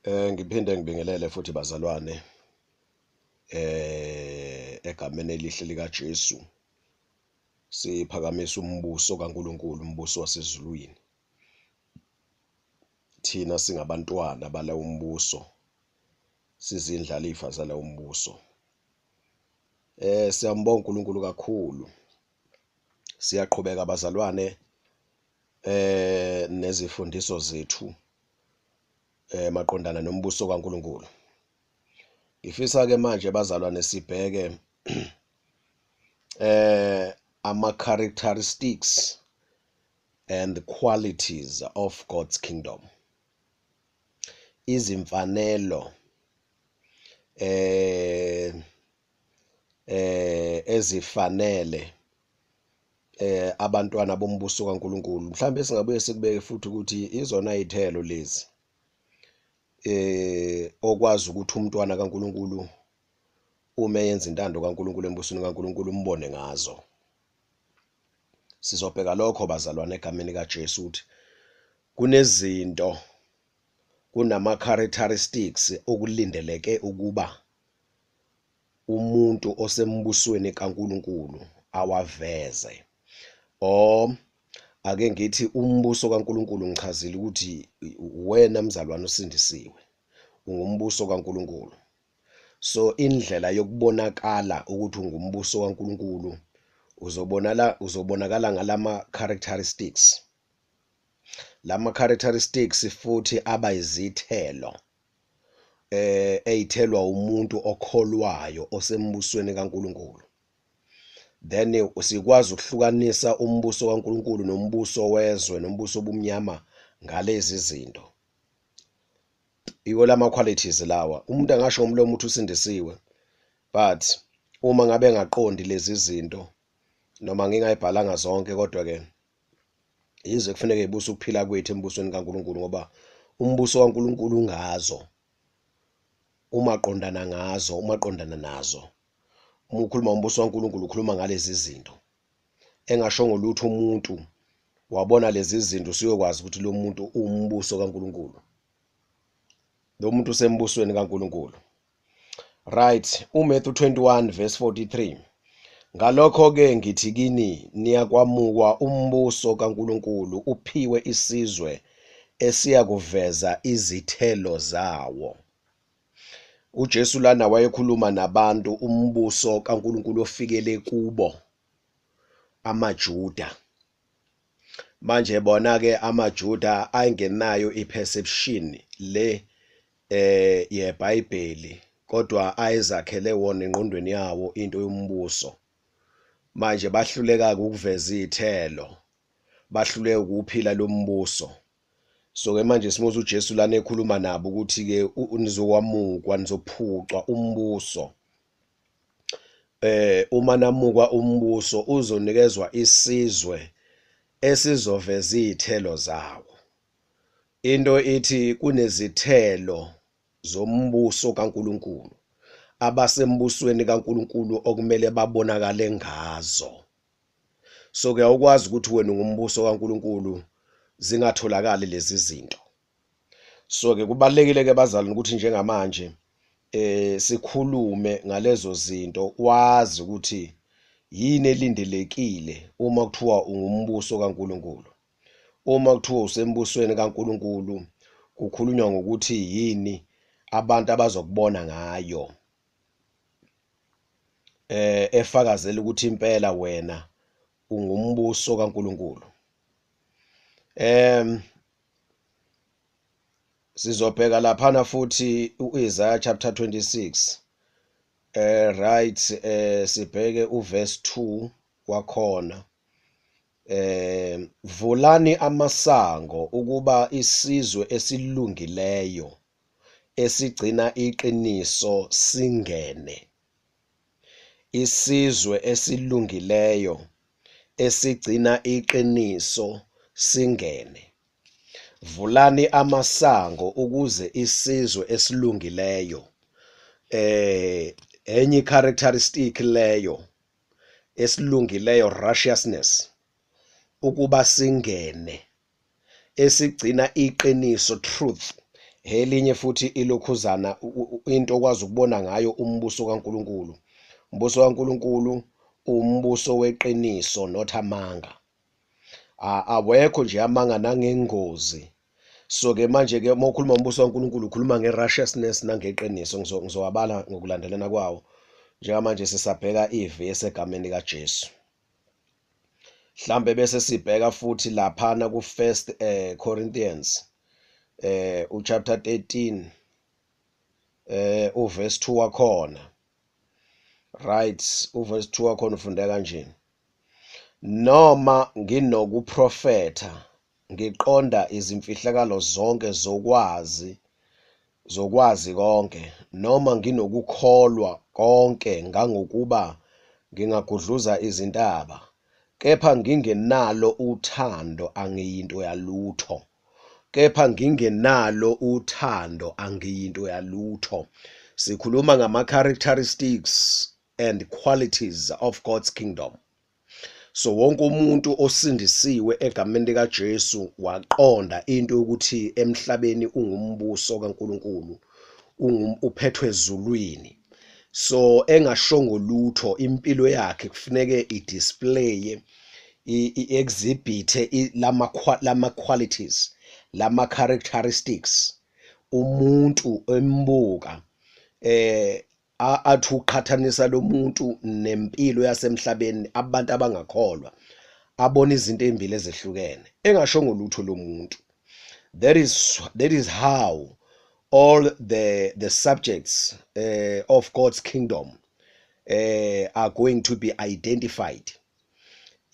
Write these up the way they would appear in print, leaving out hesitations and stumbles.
Ngiphinde ngibingelele futhi bazalwane egameni elihle likaJesu. Siphakamisa umbuso kaNkulunkulu, umbuso wasezulwini. Thina singabantwana balowo mbuso, sizindlalifa zalowo mbuso. Siyambonga uNkulunkulu kakhulu. Siyaqhubeka bazalwane nezifundiso zethu maqondana nombuso kaNkulunkulu. Ngifisa ke manje bazalwane sibheke ama characteristics and the qualities of God's kingdom. Izimfanelo ezifanele abantwana bombuso kaNkulunkulu. Mhlambe singabuye sikubeke futhi ukuthi izona izithelo lezi okwazi ukuthi umntwana kaNkulunkulu uma eyenza intando kaNkulunkulu embusweni kaNkulunkulu umbone ngazo. Sizobheka lokho bazalwane egameni kaJesu ukuthi kunezinto, kunama characteristics okulindeleke ukuba umuntu osembusweni kaNkulunkulu awaveze. Or ake ngithi umbuso kaNkulunkulu, ngichazile ukuthi wena mzalwane usindisiwe, ungumbuso kaNkulunkulu. So indlela yokubonakala ukuthi ungumbuso kaNkulunkulu uzobonakala ngalama characteristics. Lama characteristics futhi aba izithelo eyithelwa umuntu okholwayo osembusweni kaNkulunkulu. Then sikwazi ukuhlukanisa umbuso kaNkulunkulu nombuso wezwe nombuso obumnyama ngalezi zinto. Iwo lama qualities lawa. Umuntu angasho ngomlomo ukuthi usindisiwe, but uma ngabe engaqondi lezi zinto, noma ngingayibhalanga zonke, kodwa ke yize kufuneka ibuse ukuphila kwethu embusweni kaNkulunkulu, ngoba umbuso kaNkulunkulu ungazo, umaqondana ngazo, umaqondana nazo. Uma ukhuluma ngombuso kaNkulunkulu ukhuluma ngalezi zinto. Engashongo lutho umuntu wabona lezi zinto, usuyokwazi ukuthi lo muntu uwumbuso kaNkulunkulu, lo muntu usembusweni kaNkulunkulu. Right, uMatthew 21 verse 43. Ngalokho ke ngithi kini, niyakwamukwa umbuso kaNkulunkulu uphiwe isizwe esiyakuveza izithelo zawo. uJesu lana wayekhuluma nabantu umbuso kaNkulunkulu ofikele kubo, amaJuda. Manje bona ke amaJuda ayengenayo iperception le yeBhayibheli, kodwa ayezakhele wona engqondweni yawo into yombuso. Manje bahluleka ukuveza izithelo, bahluleka ukuphila lo mbuso. So ke manje simuza uJesu lana ekhuluma nabo ukuthi ke nizokwamukwa, nizophucwa umbuso. Uma namukwa umbuso uzonikezwa isizwe esizoveza izithelo zawo. Into ithi kunezithelo zombuso kaNkulunkulu, abasembusweni kaNkulunkulu okumele babonakale ngazo. So ke awukwazi ukuthi wena ungumbuso kaNkulunkulu zingatholakali lezi zinto. So ke kubalekile ke bazalwane ukuthi njengamanje sikhulume ngalezo zinto, wazi ukuthi yini elindelekile uma kuthiwa ungumbuso kaNkulunkulu. Uma kuthiwa usembusweni kaNkulunkulu kukhulunywa ngokuthi yini abantu abazokubona ngayo efakazela ukuthi impela wena ungumbuso kaNkulunkulu. Sizobheka laphana futhi uIsaiah chapter 26, right, sibheke uverse 2 wakhona. Vulani amasango ukuba isizwe esilungileyo esigcina iqiniso singene. Isizwe esilungileyo esigcina iqiniso singene. Vulani amasango ukuze isizwe esilungileyo, enye characteristic leyo esilungileyo, righteousness, ukuba singene, esigcina iqiniso, truth, Elinye futhi ilokhuzana into okwazi ukubona ngayo umbuso kaNkuluNkulu. Umbuso kaNkuluNkulu umbuso weqiniso, not amanga. Awekho nje amanga nangengozi. So ke manje ke uma ukhuluma ngombuso kaNkuluNkulu ukhuluma nge-righteousness nangeqiniso. Ngizowabala ngokulandelana kwawo. Njengamanje sisabheka ivesi egameni likaJesu. Mhlambe bese sibheka futhi laphana ku First Corinthians uchapter 13 uverse 2 wakhona. Right, uverse 2 wakhona ufundeka kanje: noma nginokuprofetha ngiqonda izimfihlakalo zonke zokwazi konke, noma nginokukholwa konke ngangokuba ngingagudluza izintaba, kepha ngingenalo uthando angiyinto yalutho. Kepha ngingenalo uthando angiyinto yalutho. Sikhuluma ngama characteristics and qualities of God's kingdom. So wonke umuntu osindisiwe egameni likaJesu waqonda into yokuthi emhlabeni ungumbuso kaNkuluNkulu, uphethwe ezulwini. So engashongo lutho, impilo yakhe kufuneke idisplay, i-exhibit lama qualities, lama characteristics. Umuntu embuka athi uqhathanisa lo muntu nempilo yasemhlabeni, abantu abangakholwa abona izinto ezimbili ezehlukene, engashongo lutho lo muntu. That is how all the subjects of God's kingdom are going to be identified.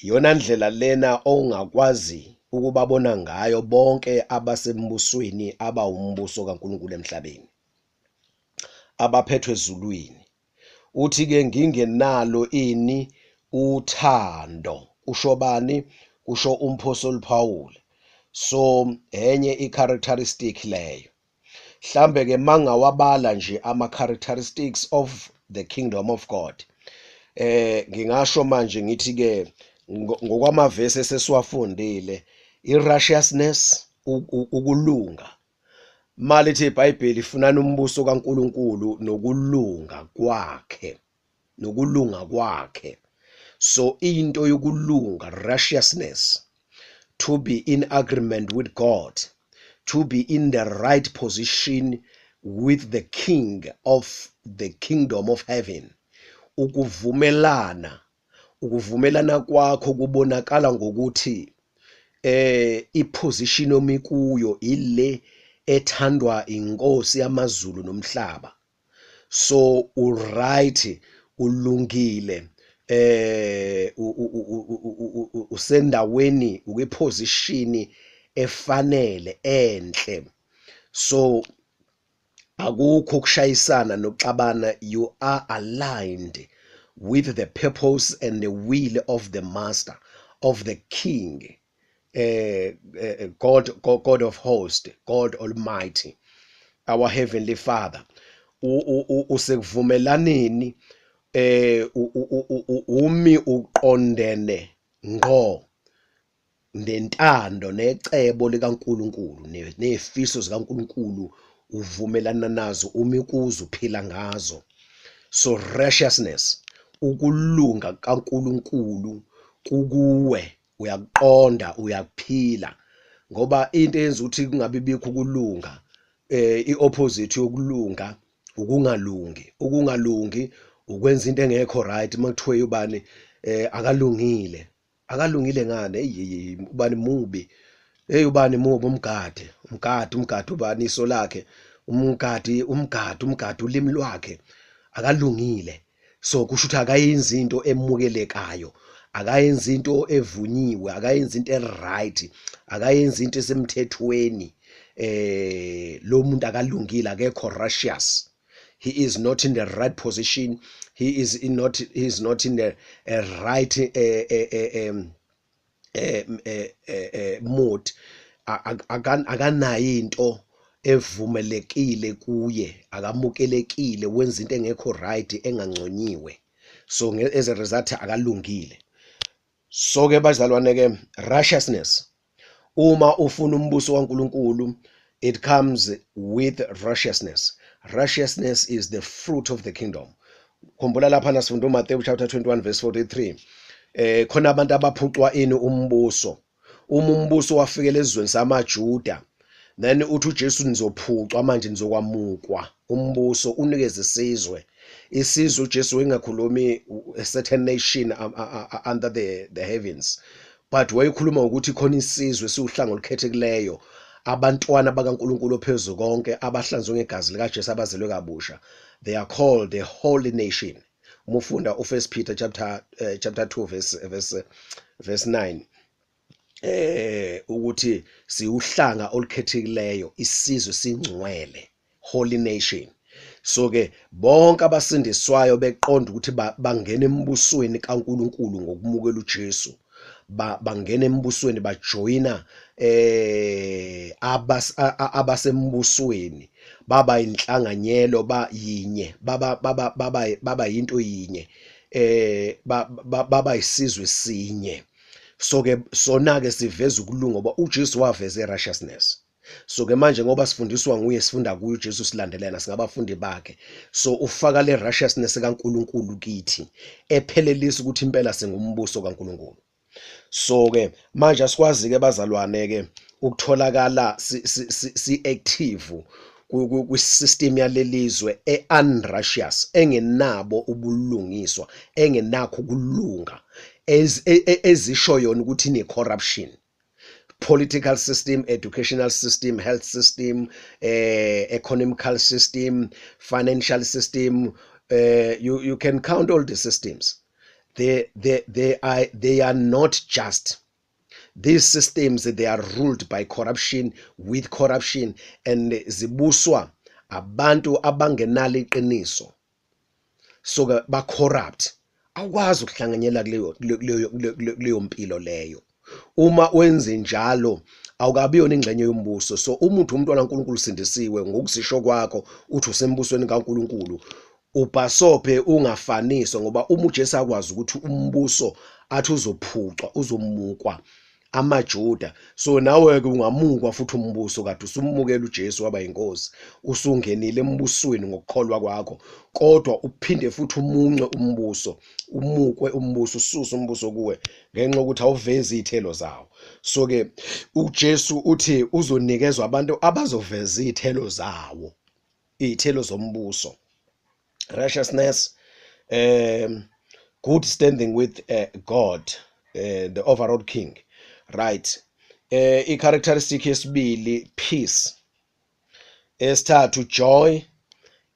Iyona ndlela lena ongakwazi ukubabona ngayo bonke abasembusweni abawumbuso kaNkuluNkulu emhlabeni, abaphethwe ezulwini. Uthi ke ngingenalo ini uthando, usho bani? Kusho umpostoli Paul. So enye i-characteristic leyo. Mhlambe ke mangawabala nje ama characteristics of the kingdom of God, ngingasho manje ngithi ke ngokwamavesi esesiwafundile, i-righteousness, ukulunga. Malithi iBhayibheli ifunana umbuso kaNkuluNkulu nokulunga kwakhe, nokulunga kwakhe. So into yokulunga, righteousness, to be in agreement with God, to be in the right position with the King of the kingdom of heaven. Ukuvumelana, ukuvumelana kwakho kubonakala ngokuthi iposition omikuyo ile ethandwa inkosi yamazulu nomhlaba. So uright, ulungile, usendaweni, ukwiposition efanele enhle. So akukho ukushayisana nokuxabana, you are aligned with the purpose and the will of the master, of the king, God, God, God of hosts, God Almighty, our heavenly Father. Usekuvumelaneni, umi uqondene ngqo nentando necebo likaNkuluNkulu, nezifiso zikaNkuluNkulu uvumelana nazo, umi kuzo, uphila ngazo. So righteousness, ukulunga kaNkuluNkulu kukuwe, uyaqonda, uyaphila. Ngoba into eyenza ukuthi kungabi bikho ukulunga, iopposite yokulunga ukungalungi. Ukungalungi ukwenza into engekho right. Makuthiwe ubani akalungile, akalungile ngane, hey ubani mubi, hey ubani mubi, umgade, umgade, umgade ubani iso lakhe, umgadi, umgadi, umgadi ulimi lwakhe, akalungile. So kusho ukuthi akayenzi into emukelekayo, akayenzi into evunyiwe, akayenzi into eright, akayenzi into esemthethweni. Lo muntu akalungile, akekho righteous. He is not in the right position, he is not in the right mood. Akanayo into evumelekile kuye, akamukelekile, wenza into engekho right, enganconyiwe. So as a result akalungile. So ke bazalwane ke, righteousness, uma ufuna umbuso kaNkuluNkulu, It comes with righteousness. Righteousness is the fruit of the kingdom. Khumbula lapha nasifunda uMathewu chapter 21 verse 43. Khona abantu abaphucwa ini umbuso. Uma umbuso wafikela ezweni samaJuda, then uthi uJesu nizophucwa manje, nizokwamukwa umbuso, unikeze isizwe. Isizwe uJesu engakhulumi a certain nation under the heavens, but wayekhuluma ukuthi khona isizwe siwuhlanga olukhethekileyo, abantwana bakaNkulunkulu ophezulu konke, abahlanzwe ngegazi likaJesu, abazelwe kabusha. They are called the holy nation. Uma ufunda uFirst Peter chapter 2 verse 9, ukuthi siwuhlanga olukhethekileyo, isizwe singcwele, holy nation. So ke bonke abasindiswayo beqonda ukuthi bangena embusweni kaNkulunkulu ngokumukela uJesu, bangena embusweni, bajoyina abasembusweni, baba inhlanganyelo, ba yinye, baba yinto yinye, baba isizwe sinye. So ke sona ke siveza ukulunga ngoba uJesu waveza righteousness. So ke manje ngoba sifundiswa nguye, sifunda kuye uJesu, silandelana, singabafundi bakhe, so ufaka le righteousness kaNkulunkulu kithi, ephelelisa ukuthi impela singumbuso kaNkulunkulu. So ke manje asikwazi ke bazalwane ke ukutholakala si active kwi-system yalelizwe e-unrighteous, engenabo ubulungiswa, engenakho ukulunga, ezisho yona ukuthi ine corruption. Political system, educational system, health system, economical system, financial system, you can count all the systems. They are not just. These systems, they are ruled by corruption, with corruption, and zibuswa abantu abangenalo iqiniso. So ke ba corrupt. Awukwazi ukuhlanganyela kuleyo mpilo leyo. Uma wenze njalo awukabi yona ingxenye yombuso. So umuntu, umntwana kaNkulunkulu, usindisiwe ngokusisho kwakho uthi usembusweni kaNkulunkulu, ubhasophe ungafaniswa, ngoba uma uJesu akwazi ukuthi umbuso athi uzophucwa, uzomukwa amaJuda, so nawe ke ungamukwa futhi umbuso kade usumukela uJesu waba yinkosi, usungenile embusweni ngokukholwa kwakho, kodwa uphinde futhi umunce umbuso, umukwe umbuso, ususe umbuso kuwe ngenxa yokuthi awuvezi izithelo zawo. So ke uJesu uthi uzonikezwa abantu abazoveza izithelo zawo, izithelo zombuso: righteousness, good standing with God, the overall king, right? I-characteristic yesibili, peace. Esithathu, joy,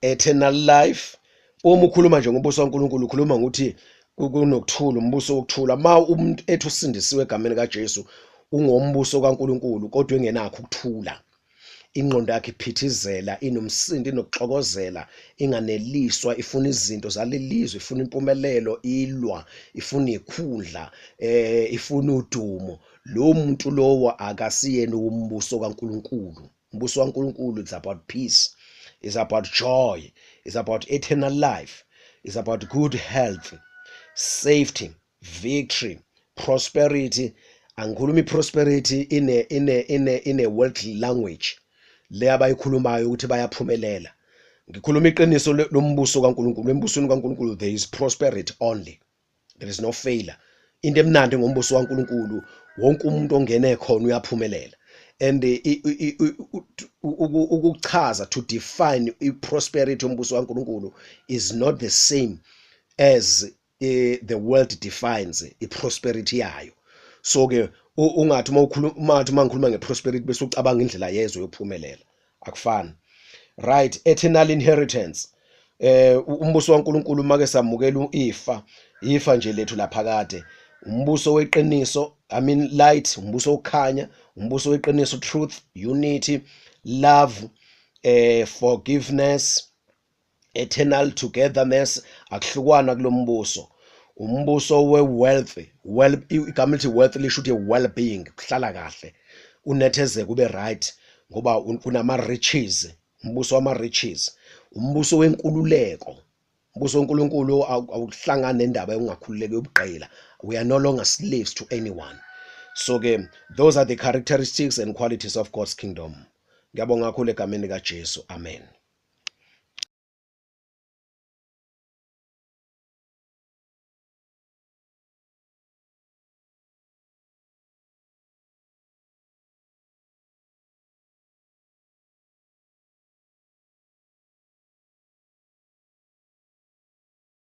eternal life. Uma ukhuluma nje ngombuso kaNkulunkulu, ukhuluma ngokuthi kunokuthula, umbuso wokuthula. Ma umuntu ethi usindisiwe egameni kaJesu, ungombuso kaNkulunkulu, kodwa engenakho ukuthula, ingqondo yakhe iphithizela, inomsindo, inokuxokozela, inganeliswa, ifuna izinto zalelizwe, ifuna impumelelo, ilwa, ifuna ikhundla, ifuna udumo, lo muntu lowo akasiyena umbuso kaNkulunkulu. Umbuso kaNkulunkulu, it's about peace, it's about joy, it's about eternal life, it's about good health, safety, victory, prosperity. Angikhulumi prosperity in a worldly language le abayikhulumayo ukuthi bayaphumelela. Ngikhuluma iqiniso lombuso kaNkulunkulu. Embusweni kaNkulunkulu there is prosperity only, there is no failure. Into emnandi ngombuso kaNkulunkulu, wonke umuntu ongene khona uyaphumelela. And ukuchaza, to define i-prosperity yombuso kaNkulunkulu is not the same as the world defines i-prosperity yayo. So ke ungathi uma ukhuluma, uma ngikhuluma nge-prosperity bese ucabanga indlela yezwe yokuphumelela, akufani, right? Eternal inheritance. Umbuso kaNkulunkulu, make samukela ifa, ifa nje lethu laphakade, umbuso weqiniso, I mean light, umbuso wokukhanya, umbuso weqiniso, truth, unity, love, forgiveness, eternal togetherness, akuhlukwana kulombuso. Umbuso we-wealth, well, igama elithi wealth lisho ukuthi well-being, kuhlala kahle, unethezeke, ube right, ngoba kunama riches, umbuso wama riches, umbuso wenkululeko. Umbuso kaNkulunkulu awuhlangani nendaba yokungakhululeki, yobugqila. We are no longer slaves to anyone. So ke those are the characteristics and qualities of God's kingdom. Ngiyabonga kakhulu egameni likaJesu. Amen.